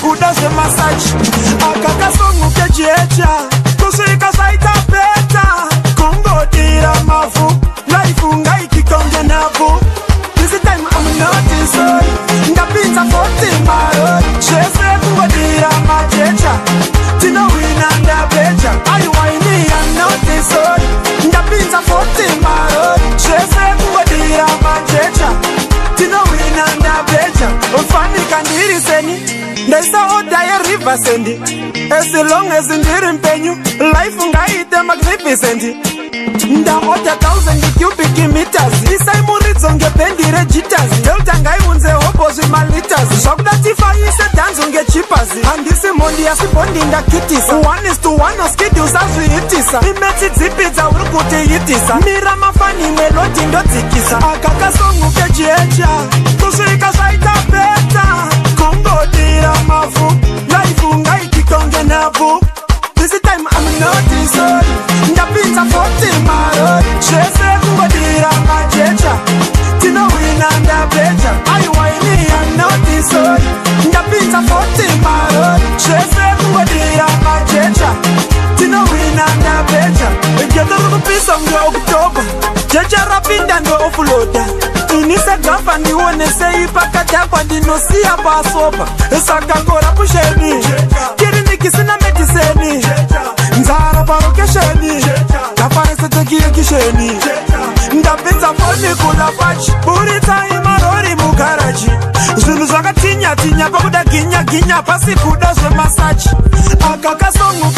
kuda zvemasachi. Aka kasongo kejecha, kusvika zvaita better. Kungodira mavhu, life ngaikikonge navhu. This time I'm not sorry. Ndapinza 40 marori, zvese kungodira majecha. Tinowina, ndabheja. Aiwaini, I'm not sorry. Ndapinza 40 marori, zvese kungodira majecha. Tinowina, ndabheja. Fanika ndiri seni, ndaisa order yeRiver. As long as ndiri mpenyu, life ngaite magnificent. Ndaorder 1000 cubic meters, isai muridzo ngebhendi rejitas. Delta ngaiunze hopo zvimaliters, zvakuda tifaise dhanzo ngechipas. Handisi mhondi, asi bhondi ndakitisa. 1 is to 1, oskidi usazviitisa. Imetsi dzipi dzauri kutiitisa? Mira mafani, melodi ndodzikisa. Aka kasongo kejecha, kusvika zvaita better. Kungodira mavhu, life ngaikikonge navhu. This time I'm not sorry. Ndapinza 40 marori, zvese kungodira majecha. Tinowina, ndabheja. Aiwaini, I'm not sorry. Ndapinza 40 marori, zvese kungodira majecha. Tinowina, ndabheja. Ghetto riri kupisa kunge October, jecha rapinda, ndooffloada. Ini segafa ndionesei pakadhakwa, ndinosiya pasopa. Saka corruption, kiriniki sina medicine, nzara parokesheni, gafaresetekiekisheni. Ndapinza foni kulafachi, buritsai marori mugaraji. Zvinhu zvakatinya-tinya, pakuda ginya-ginya, pasi kuda zvemasachi. Aka kasongo.